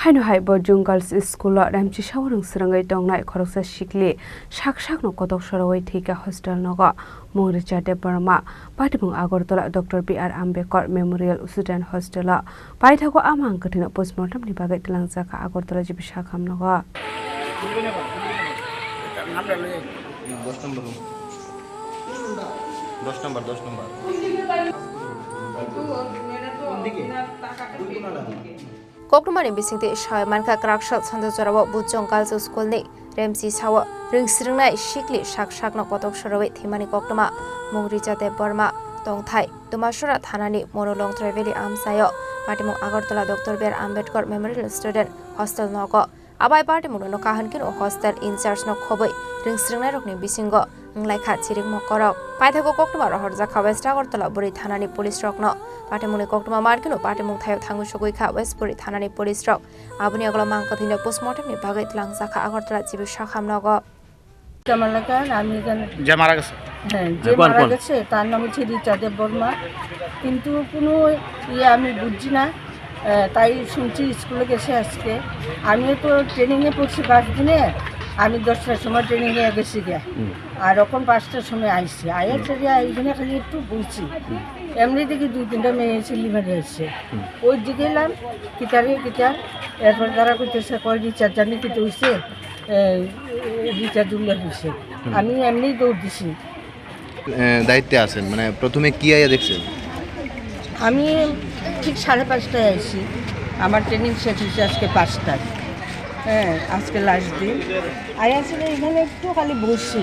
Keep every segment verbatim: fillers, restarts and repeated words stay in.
Haino hai Bojong Girls School o remchisao rwng swrwngwi tongnai khoroksa sikli sak sakno kotok sorowi thwikha hostel nogo. Mung Richa Debbarma, patimung Agartala Doctor B R Ambedkar Memorial Student Hostel o. Paithago a mang kwthwino postmortem ni bagwi twlangjakha Agartala G B sakham nogo. দশ নম্বর রুম। দশ নম্বর, দশ নম্বর। কোন দিকে? কোন কোনাটা? Koktwmani bisingtwi sawi mankha, kwraksa sando jorao Bojong Girls School ni remchisao rwng swrwngnai sikli sak sakno kotok sorowi thwimani koktwma. Mung Richa Debbarma, tongthai Dumasora thanani Mono Longtrai Valley amchaio, patimung Agartala Doctor B R Ambedkar Memorial Student Hostel nogo. Abai patimungno kaham khe o hostel in charge no khobwi rwng swrwngnairokni bisingo wnglaikha chirik mokorok. Paithago koktwma rohorjakha West Agartala Bwrwi thanani police rokno. Patimungni koktwma mankhe patimung thaio thangwi sogwi kha West Bwrwi thanani police rok. Aboni ulo mang kwthwino postmortem ni bagwi twlangjakha Agartala G B sakham nogo. কামালাকার, আমি এখানে যে মারা গেছে? হ্যাঁ, যে হ্যাঁ, কোন, মারা কোন? গেছে, তার নাম হচ্ছে রিচা দেববর্মা। কিন্তু কোনো ইয়ে আমি বুঝছি না। আহ, তাই শুনছি স্কুলে গেছে আজকে। আমিও তো ট্রেনিংয়ে পড়ছি পাঁচ দিনে, আমি দশটার সময় ট্রেনিংয়ে গেছি গিয়া। হুম। আর এখন পাঁচটার সময় আইছি। আয়া হুম। চলিয়া এখানে খালি একটু বইছি। হুম। এমনি দেখি দুই তিনটা মেয়ে ছেলে মেয়ে এসছে। হুম। ওই দিকে এলাম, কিতারে কিতা, এরপর তারা কইতেছে, "কই রিচার্জ জানি কিতা হইছে?" এ, রিচার্জ উল্লেখ হইছে। হুম। আমি এমনি দৌড় দিছি। এ, দায়িত্বে আছেন, মানে, প্রথমে কি আইয়া দেখছেন? আমি ঠিক সাড়ে পাঁচটায় আইছি, আমার ট্রেনিং শেষ হয়েছে আজকে পাঁচটায়। হ্যাঁ, আজকে লাস্ট দিন। আয়া ছিল এখানে একটু খালি বসছি,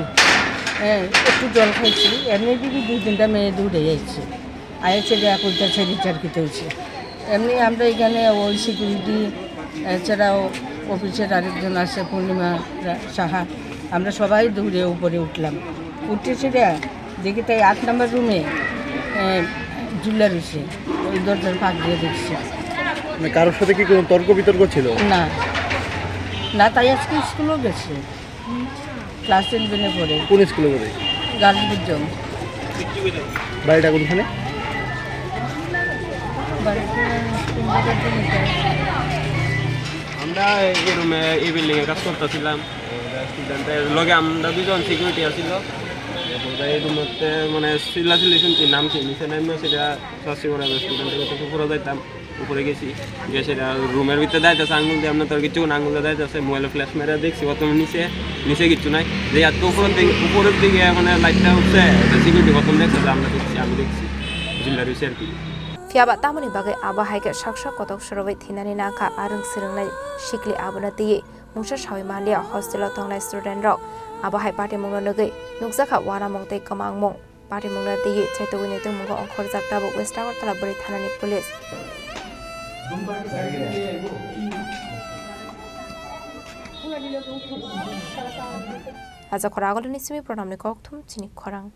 হ্যাঁ, একটু জল খাইছি, এমনি দিকে দুই তিনটা মেয়ে দৌড়ে যাচ্ছে। আয়া ছেলে এখন তো ছেলে চাকরিতে হয়েছে। এমনি আমরা এখানে ওই সিকিউরিটি, এছাড়াও অফিসের আরেকজন আছে পূর্ণিমা রা-, সাহা, আমরা সবাই দৌড়ে উপরে উঠলাম। উঠে সেটা দেখি তাই আট নম্বর রুমে, এ, ঝুলে রয়েছে, ওই দরজার ফাঁক দিয়ে দেখছি। মানে কারোর সাথে কি কোনো তর্ক বিতর্ক ছিল? না, না, তাই আজকে স্কুলও গেছে। ক্লাস ইলেভেনে পড়ে। কোন স্কুলে পড়ে? গার্লস বুঝজম। বাড়িটা কোনখানে? বাড়িটা কোন জায়গার জানি তো। আমরা এই রুমে, এই বিল্ডিং এ কাজ করতেছিলাম। স্টুডেন্টের লগে আমরা দুজন সিকিউরিটি আছিল। এই রুমতে মানে চিল্লাচিল্লি শুনছি, নামছি, নিচে নামিয়ে সেটা শাস্তি করা হবে। স্টুডেন্টের কাছে উপরে যাইতাম, উপরে গেছি, গিয়ে সেটা রুমের ভিতরে দাঁড়াইতেছে, আঙুল দিয়ে, আমরা তো আর কিচ্ছু না, আঙুল দিয়ে দাঁড়াইতেছে, মোবাইলে ফ্ল্যাশ মেরে দেখছি প্রথমে নিচে, নিচে কিচ্ছু নাই। যে এত উপরের দিকে, উপরের দিকে মানে লাইটটা উঠছে, এটা সিকিউরিটি প্রথম দেখছে, যে আমরা দেখছি, আমি দেখছি, চিল্লা রয়েছে আর কি। Phiya ba tamoni bagwi abo hai khe sak sak kotok sorowi thinani nangkha a rwng swrwngnai sikli abono twiwi mungsa sawi manliya hostel o tongnai student rok. Abo hai patimungno nugwi nukjakha uanamung tei kwmangmung. Patimungno twiwi chaitugwi naitukmungo ongkhorjak tabuk West Agartala Bwrwi Thanani police. Raja Khoraguluni simi Pranamni kokthum chini khorang.